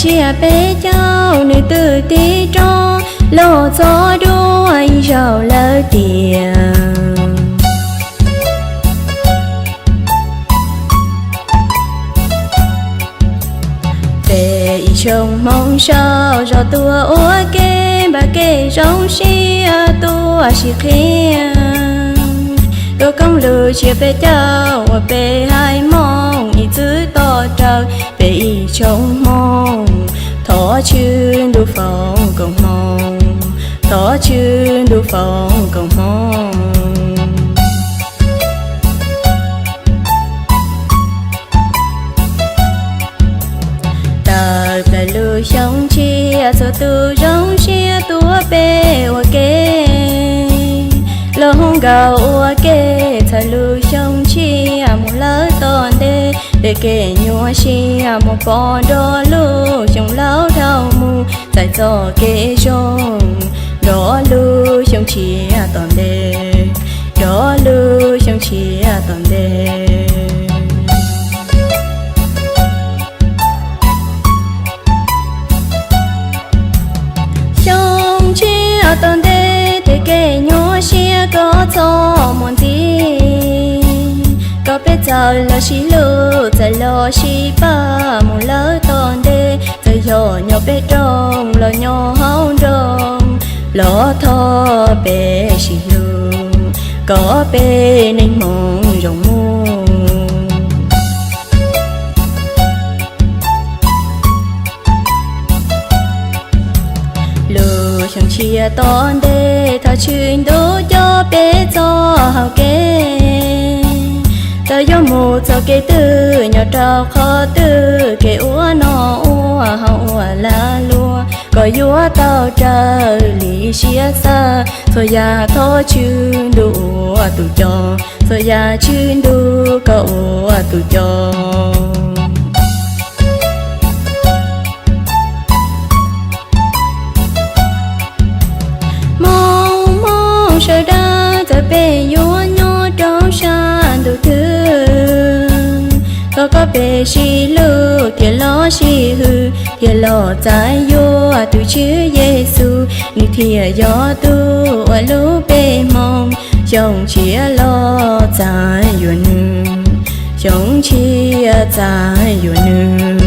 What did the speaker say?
Tsiaj peb caug nws twb tig rov los txog dua ib zaug lawm tiag. Peb ib xyoos hmoov sau zog tuaj ua ke, npam kev zoo siab tuaj sib qhia. Tuaj koom lub tsiaj peb caug uas peb hais moos ib txwm tos raws peb ib xyoos hmoov. Thov Tswv Ntuj foom koob hmoov, thov Tswv Ntuj foom koob hmoov. Tawm plaws lub xyoo tshiab txhua tus zoo siab tuaj peb ua ke. Los hu nkauj ua ke txhawm lub xyoo tshiab mus lawm tom ntej, peb kev nyuaj siab mus pom nrog lub xyoo laus dhau mus, txais txoj kev zoo nrog lub xyoo tshiab tom ntej, nrog lub xyoo tshiab tom ntej. Xyoo tshiab tom ntej tej kev nyuaj siab koj txhob muaj ntxiv, kom peb txawj los sib hlub, txawj los sib pab mus lawm tom ntej. Txawm yog nyob pem roob los nyob hauv nroog, los thov peb sib hlub kom peb neej hmoov zoo mus. Lub xyoo tshiab tom ntej thov Tswv Ntuj coj peb txoj hau kev, txawm yuav mus txoj kev twg nyob rau qhov twg, kev ua noj ua haus ua lag luam, koj yuav tau raws li siab xav. Txhua yam thov Tswv Ntuj ua tus coj, txhua yam Tswv Ntuj koj ua tus coj. Hmoov hmoov sawv daws txawm peb yuav nyob rau sab ntuj twg, thov kom peb sib hlub thiaj los sib hwm, thiaj los txais yuav tus Tswv Yexus, nws thiaj yog tus ua lub peb hmoov. Xyoo tshiab los txais yuav nws, xyoo tshiab txais yuav nws.